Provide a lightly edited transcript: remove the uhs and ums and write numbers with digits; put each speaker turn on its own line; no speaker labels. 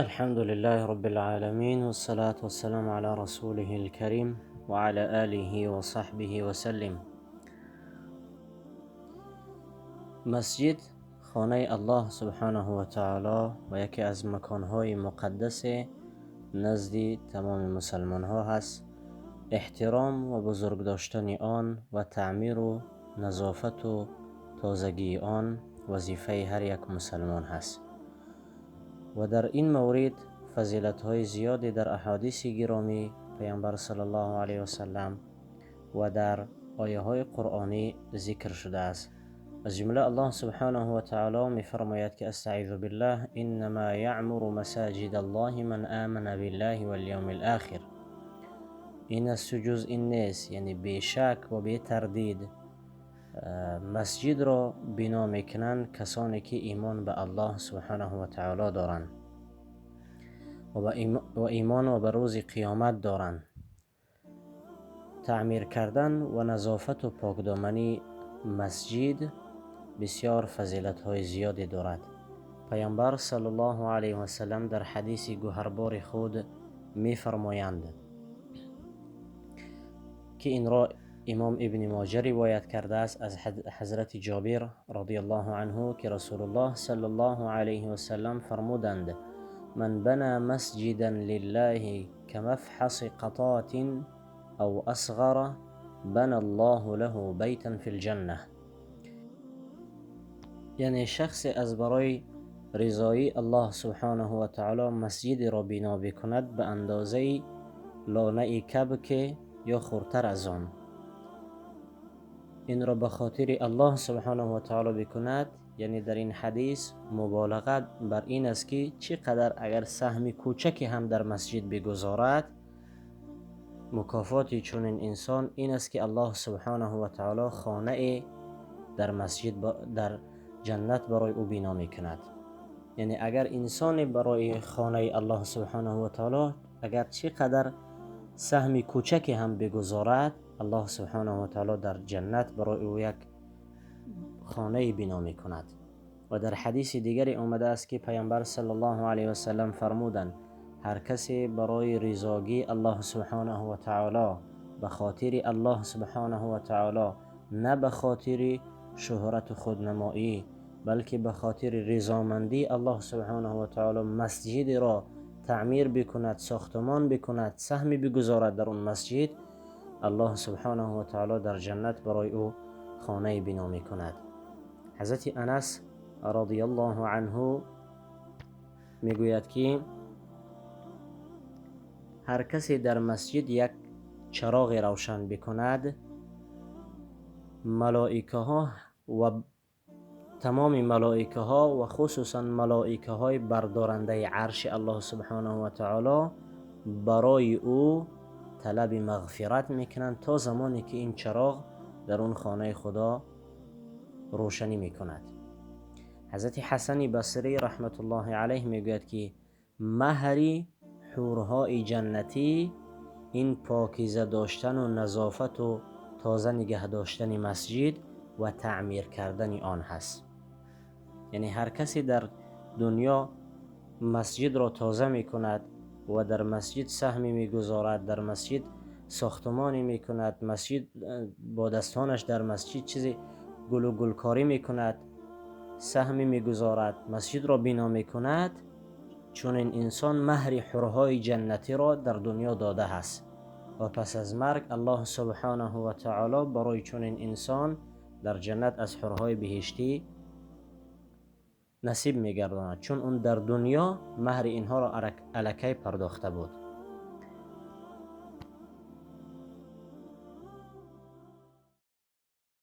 الحمد لله رب العالمين، والصلاة والسلام على رسوله الكريم وعلى آله وصحبه وسلم. مسجد خانه الله سبحانه و تعالی و یکی از مکانهای مقدس نزد تمام مسلمان ها هست. احترام و بزرگ داشتن آن و تعمیر و نظافت و تازگی آن وظیفه هر یک مسلمان هست و در این مورد فضیلت های زیادی در احادیث گرامی پیامبر صلی الله علیه و سلم و در آیه های قرآنی ذکر شده است. از جمله الله سبحانه و تعالی می فرماید که استعیذ بالله انما یعمر مساجد الله من آمن بالله والیوم الاخر. این است جز این نیست، یعنی بیشک و بی تردید مسجد را بنا میکنند کسانی که ایمان به الله سبحانه و تعالی دارند و ایمان و به روز قیامت دارند. تعمیر کردن و نظافت و پاکدامنی مسجد بسیار فضیلت های زیادی دارد. پیامبر صلی الله علیه و سلم در حدیث گوهربار خود می فرمایند که این را امام ابن ماجه روایت کرده است از حضرت جابر رضی الله عنه که رسول الله صلی الله علیه و سلم فرمودند: من بنى مسجدا لله كمفحص قطات او اصغر بنى الله له بیتا فی الجنه. یعنی شخص از برای رضایی الله سبحانه و تعالی مسجد را بنا بکند به اندازه لانه کبک یا خردتر از آن، این را به خاطر الله سبحانه و تعالی بکند، یعنی در این حدیث مبالغه بر این است که چقدر اگر سهم کوچکی هم در مسجد بگذارد، مکافات چنین انسان این است که الله سبحانه و تعالی خانه در مسجد در جنت برای او بنا میکند. یعنی اگر انسان برای خانه الله سبحانه و تعالی اگر چقدر سهم کوچکی هم بگذارد، الله سبحانه و تعالی در جنت برای او یک خانه بنا میکند. و در حدیث دیگری آمده است که پیامبر صلی الله علیه و سلم فرمودند: هر کسی برای رضاگی الله سبحانه و تعالی، به خاطر الله سبحانه و تعالی، نه به خاطر شهرت خودنمایی، بلکه به خاطر رضامندی الله سبحانه و تعالی مسجد را تعمیر بکند، ساختمان بکند، سهمی بگذارد در اون مسجد، الله سبحانه و تعالی در جنت برای او خانه بنا میکند. حضرت انس رضی الله عنه میگوید که هر کسی در مسجد یک چراغ روشن بکند، ملائکه ها و تمام ملائکه ها و خصوصا ملائکه های بردارنده عرش الله سبحانه و تعالی برای او طلب مغفرت میکنند تا زمانی که این چراغ در اون خانه خدا روشنی میکند. حضرت حسن بصری رحمت الله علیه میگوید که مهر حورهای جنتی این پاکیزه داشتن و نظافت و تازه نگه داشتن مسجد و تعمیر کردن آن هست. یعنی هر کسی در دنیا مسجد را تازه میکند و در مسجد سهمی میگذارد، در مسجد ساختمانی میکند، مسجد با دستانش در مسجد چیزی گل و گلکاری میکند، سهمی میگذارد، مسجد را بنا میکند، چون این انسان مهر حورهای جنتی را در دنیا داده است و پس از مرگ الله سبحانه و تعالی برای چنین انسان در جنت از حورهای بهشتی نصیب میگرداند، چون اون در دنیا مهر اینها را الکی پرداخته بود.